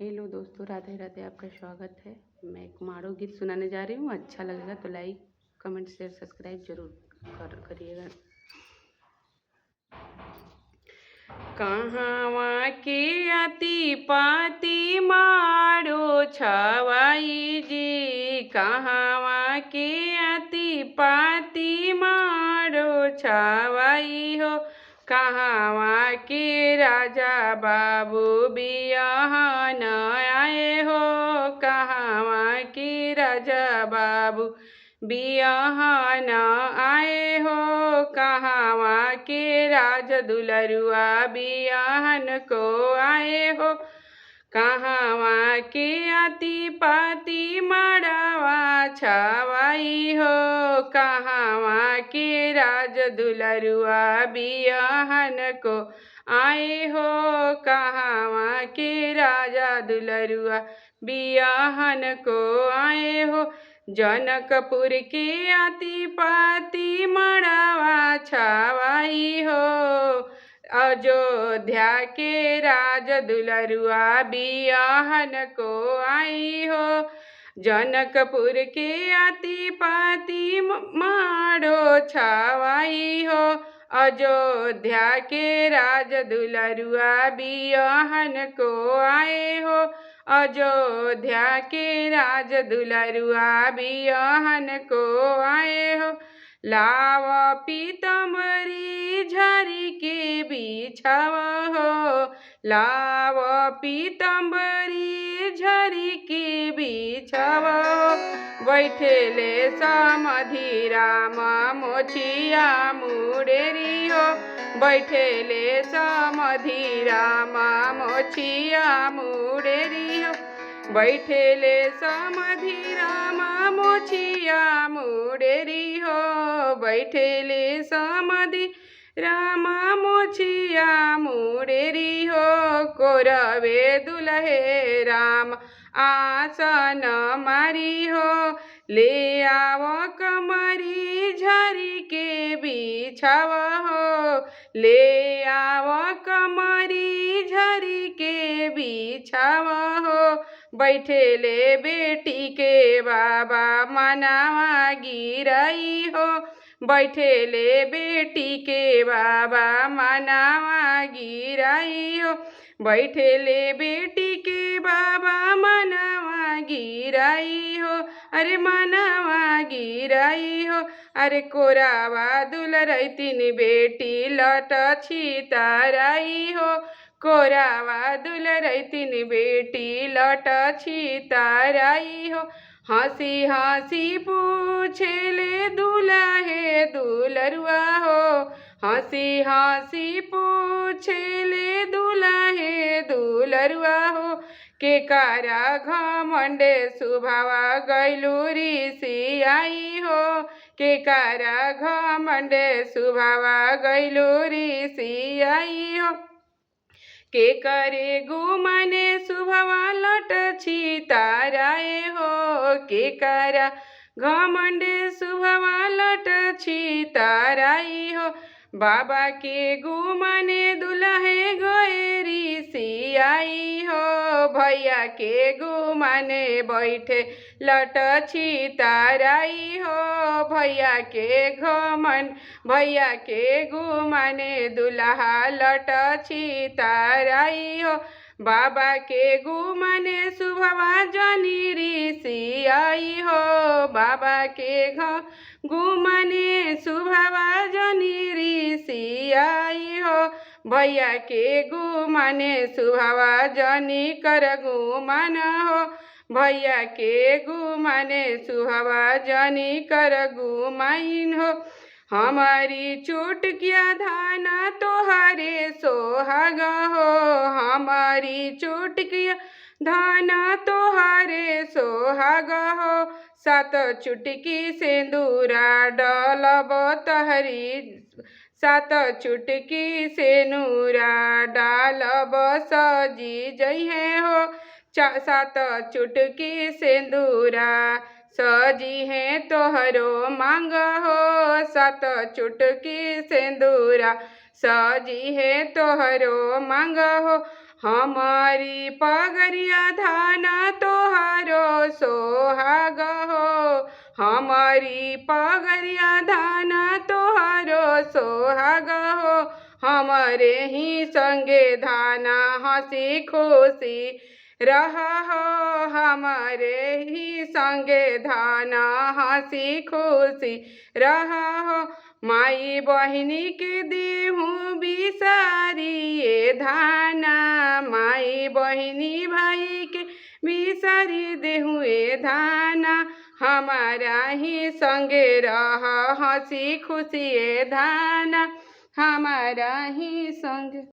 Hello दोस्तों, राधे राधे। आपका स्वागत है। मैं एक माड़ो गीत सुनाने जा रही हूँ। अच्छा लगेगा तो लाइक, कमेंट, शेयर, सब्सक्राइब जरूर कर करिएगा। कहवा के आती पाती मारो छवाई जी, कहवा के आती पाती मारो छवाई हो, कहवा के राजा बाबू बियाहन आए हो, कहवा के राजा बाबू बियाहन आए हो, कहवा के राज दुलरुआ बियाहन को आए हो, कहवा के आती पाती मड़वा छवाई हो, कहवा के राज दुलरुआ बियाहन को आए हो, कहवा के राजा दुलरुआ बियाहन को आए हो। जनकपुर के आती पाती मड़वा छवाई हो, अयोध्या के राज दुलरुआ बियाहन को आई हो, जनकपुर के आती पाती मारो छवाई हो, अयोध्या के राज दुलरुआ बियाहन को आए हो, अयोध्या के राज दुलरुआ बियाहन को आए हो। लाव पीतम्बरी झरी के बिछाव हो, लाव पीतम्बरी झरी के बिछाव हो, बैठेले समधि राम मोछिया मुडेरी हो, बैठेले समधि राम मोछिया मुडेरी हो, बैठेले समधि राम मोछिया मुडेरी हो, बैठेले समधि राम मोछिया मुडेरी हो, कोरवे दुलहे राम आसन मारी हो, ले आव कमरी झरी के बिछाव हो, ले आव कमरी झरी के बिछाव हो, बैठेले बेटी के बाबा मनावा गिरई हो, बैठेले बेटी के बाबा मनावा गिरई हो, बैठेले बेटी के बाबा मनावा गिरई हो, अरे मनावा गिरई हो, अरे कोरावा दुलरैतिन बेटी लट छिताराई हो, कोरावा दुलरैतिन बेटी लट छिताराई हो, हंसी हंसी पूछेले दुलहे दुलरुआ हो, हंसी हंसी पूछेले दुलहे दुलरुआ हो, के कारा घमंडे सुभावा गैलू ऋषि आई हो, के कारा घमंडे सुभावा गैलू ऋषि आई हो, के करे गुमाने सुभवा लट छिताराए हो, के करा घमंडे सुभवा लट छिताराई हो, बाबा के गुमाने दुल्हे गए ऋषि आई हो, भैया के गुमाने बैठे लट छिताराई हो, भैया के घमंड भैया के गुमाने दुल्हा लट छिताराई हो, बाबा के गुमाने सुभवा जनी ऋषि आई हो, बाबा के गुमाने सुभवा जनी ऋषि आई हो, भैया के गुमाने सुभवा जनी कर गुमान हो, भैया के गुमाने सुभवा जनी कर गुमाइन हो, हमारी चुटकिया धान तोहरे सोहाग हो, हमारी चुटकिया धान तोहरे सोहाग हो, सात चुटकी सिंदूरा डलब तहरी, सात चुटकी सिनूरा डालब सजी जइहे हो, सात चुटकी सिंदूरा सजी है तोहरो मांग हो, सात चुटकी सिंदूरा सजी है तोहरो मांग हो। हमारी पगरिया धाना तोहारो सोहाग हो। हमारी पगरिया धाना तोहारो सोहाग हो। हमारे ही संगे धाना हंसी खुशी रह हो। हमारे ही संगे धाना हंसी खुशी रह हो। माई बहिनी के देहूँ बिसारी धाना, माई बहिनी भाई के बिसारी देहूँ धाना। हमारा ही संगे रह हंसी खुशी धाना, हमारा ही संग।